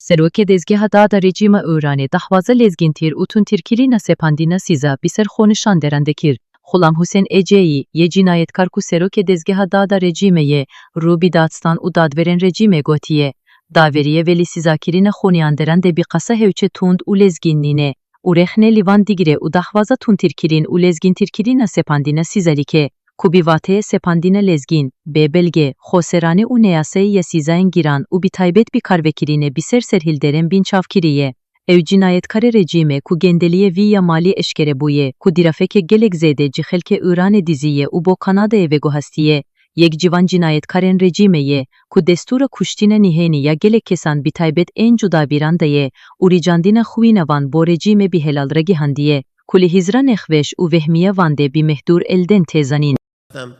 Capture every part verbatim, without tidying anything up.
Serokê Dezgeha Dada Rejîma Îranê daxwaza lezgîntîr û tundtîrkirîna sepandîna sîza bi ser xwenişanderan de kir. Xulam Husên Eceyî yê cînayetkar ku serokê Dezgeha Dada Rejîmê ye, rû bi dadstan û dadverên rejîmê gotiye, daverî ye, welî sîzakirîna xwenişanderan de bi qasa hewce tund û lezgîn nîne û rexne li van digire û daxwaza tundtîrkirin û lezgîntîrkirîna sepandîna sîza dike, ku bi vateyê sepandîna lezgîn, bê belge, xweserane û neyasayî ya sîzayên giran û bi taybet bi karvekirînê bi ser serhilderên binçavkirî ye. Ew cînayetkarê rejîmê ku gendeliyê vî ya malî eşkere bûye, ku dîrafeke gelek zêde ji xelkê Îranê dizî ye û bo Kanadayê veguhastiye, yek ji van cînayetkarên rejîmê ye, ku destûra kuştina nihênî ya gelek kesan bi taybet ên cudabîran daye û ricandina xwîna van bo rejîmê bi helal ragihandiye, ku li hizra nexweş û vehmiya van de bi mehdûr elden tê zanîn. گفتم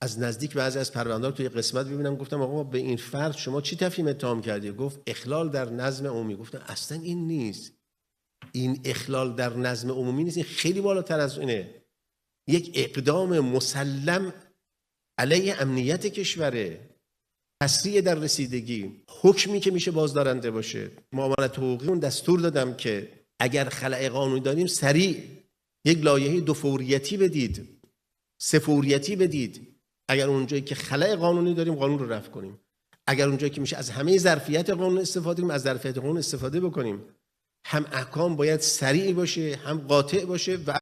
از نزدیک بعضی از پرونده رو توی قسمت ببینم. گفتم آقا به این فرد شما چی تفهیم اتهام کردی؟ گفت اخلال در نظم عمومی. گفتم اصلا این نیست، این اخلال در نظم عمومی نیست، این خیلی بالاتر از اینه. یک اقدام مسلم علیه امنیت کشوره، تسریع در رسیدگی، حکمی که میشه بازدارنده باشه. معاونت حقوقی اون دستور دادم که اگر خلأ قانونی داریم سریع یک لایحه دو فوریتی بدید، سه فوریتی بدید. اگر اونجایی که خلأ قانونی داریم قانون رو رفع کنیم، اگر اونجایی که میشه از همه ظرفیت قانون استفاده کنیم، از ظرفیت قانون استفاده بکنیم. هم احکام باید سریع باشه، هم قاطع باشه و